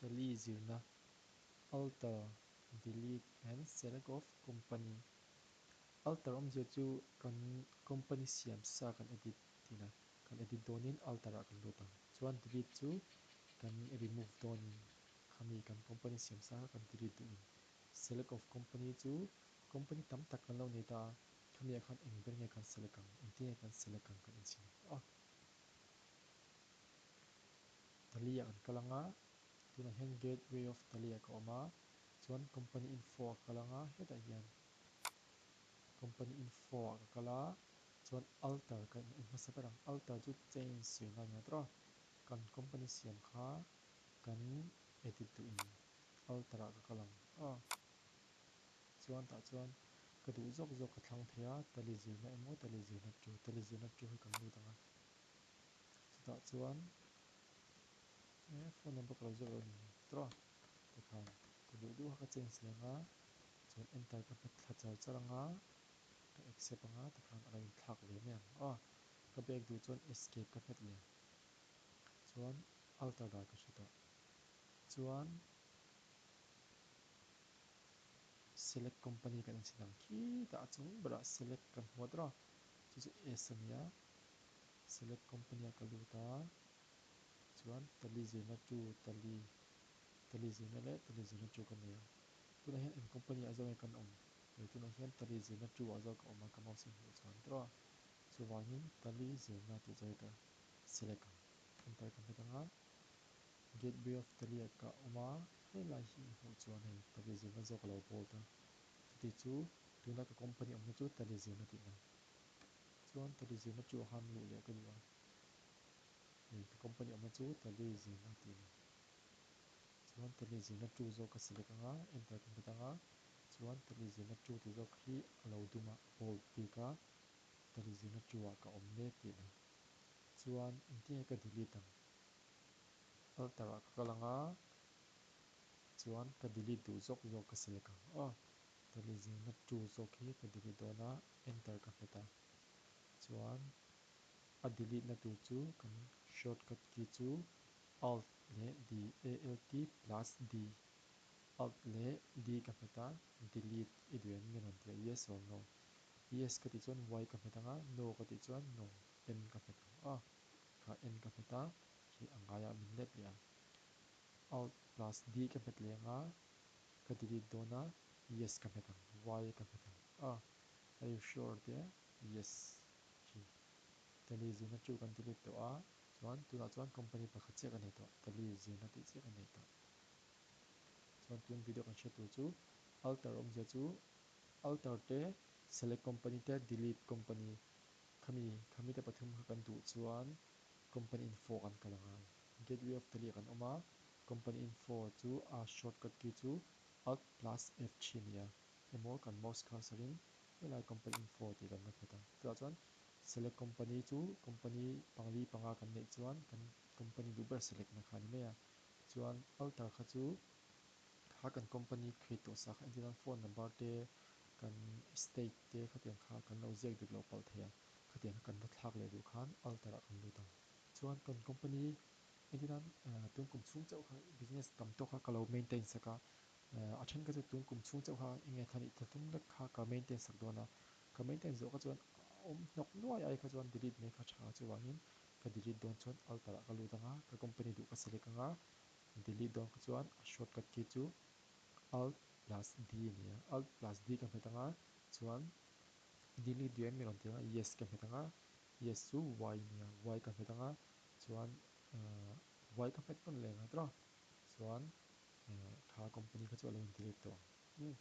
Tally zirna Alter, Delete and Select of Company Alter awmzia chu kan company siam sa kan edit tihna kan edit dawnin alter ah kan lut ang. Chuan delete chu kan remove dawnin khami kan company siam sa kha kan delete duhin. Select of company chu company tam tak kan lo nei ta a, khami ah khan eng ber nge kan select ang, engtin nge kan select ang kan inchhin ang a. Tally ah kan kal ang a, tunah hian gateway of Tally ah ka awm a, chuan company info ah ka kal ang a, hetah hian company info ah ka kal a, chuan alter ka en hmasa ber ang, alter chu change sawi na a ni a tawh a, kan company siam kha kan edit duhin alter ah ka kal ang a, chuan tah chuan ka duh zawk zawk ka thlang thei a, tally zirna emaw tally zirna chu tally zirna chu hi kan lut ang a, chutah chuan e phone number ka lo ziak lo a ni tawh a, tikhan ka duh duh kha ka change leh ang a, chuan enter ka hmet thla char char ang a. Ka accept anga tikhan a lo inthlak ve mai ang aw. Ka back duh chuan escape ka hmet leh ang. Chuan alter dan ka hre tawh. Chuan select company kan inchhin ang khitah a chung berah select kan hmu a tawh a, chu chu S a nia. Select company ah ka lut a, chuan tally zirna two tally tally zirna leh tally zirna two ka nei a. Tunah hian eng company ah zawk nge kan awm? Hei tunah hian Tali zirna two ah zawk a awm a, ka mouse in hmuh chuan tawh a. Chuvangin Tali zirna tih zawk hi ka select ang. Enter ka hmet ang a, Gateway of Tali ah ka awm a, helai hi in hmuh chuan hei Tali zirna zawk a lo bold a. Chuti chu tuna ka company awmna chu Tali zirna tihna. Chuan Tali zirna two ah khan luh leh ka duh a, hei ka company awmna chu Tali zirna tihna. Chuan Tali zirna two zawk ka select ang a, enter ka hmet ang a. Chuan tali zirna two ti zawk hi a lo dum a, bold bik a, tali zirna two ah ka awm mek tihna. Chuan engtin nge ka delete ang? Alter ah ka kal ang a, chuan ka delete duh zawk zawk ka select ang aw. Tali zirna two zawk hi ka delete dawn a, enter ka hmet a. Chuan a delete na tur chu kan shortcut key chu alt leh D, A-L-T plus D. Alt leh D ka hmet a, delete i duh em min rawn ti a, yes or no? Yes ka tih chuan Y ka hmet ang a, no ka tih chuan no, N ka hmet ang a, kha N ka hmet a, khi a ngaiah min let leh ang. Alt plus D ka hmet leh ang a, ka delete dawn a, yes ka hmet ang, Y ka hmet ang a, are you sure tia yes khi Tally zirna chu kan delete tawh a, chuan tunah chuan company pakhat chiah ka nei tawh, Tally zirna tih chiah ka nei tawh. Chuan tun video kan hriat tur chu alter awmzia chu alter te select company te delete company khami khami te pathum kha kan duh chuan company info kan kal ang a gateway of tally ah kan awm a company info chu a shortcut key chu alt plus F three a ni a emaw kan mouse cursor in helai company info tih kan va hmet ang chutah chuan select company chu company pangli panga kan neih chuan kan company duh ber select na kha a ni mai a. Chuan alter kha chu kha kan company create tawh sa kha entir nan phone number te kan state te khatiang kha kan lo ziak dik loh palh thei a, khatiang kha kan va thlak leh duh khan alter ah kan lut ang. Chuan kan company entir nan tun kum chhung chauh kha business tam tawk kha ka lo maintain sak a, a then kha chu tun kum chhung chauh kha enge thla nih thla thum lek kha ka maintain sak dawn a, ka maintain zawh kha chuan a awm hnawk nuai ai kha chuan delete mai kha tha chuvangin Ka delete dawn chuan alter ah ka lut ang a, ka company duh ka select ang a, delete dawn kha chuan a shortcut key chu alt plus D a ni a, alt plus D ka hmet ang a, chuan delete duh em mi rawn ti ang a, yes ka hmet ang a, yes chu Y a ni a, Y ka hmet ang a, chuan Y ka hmet nawn leh ang a tawh a, chuan kha company kha chu a lo in delete tawh ang.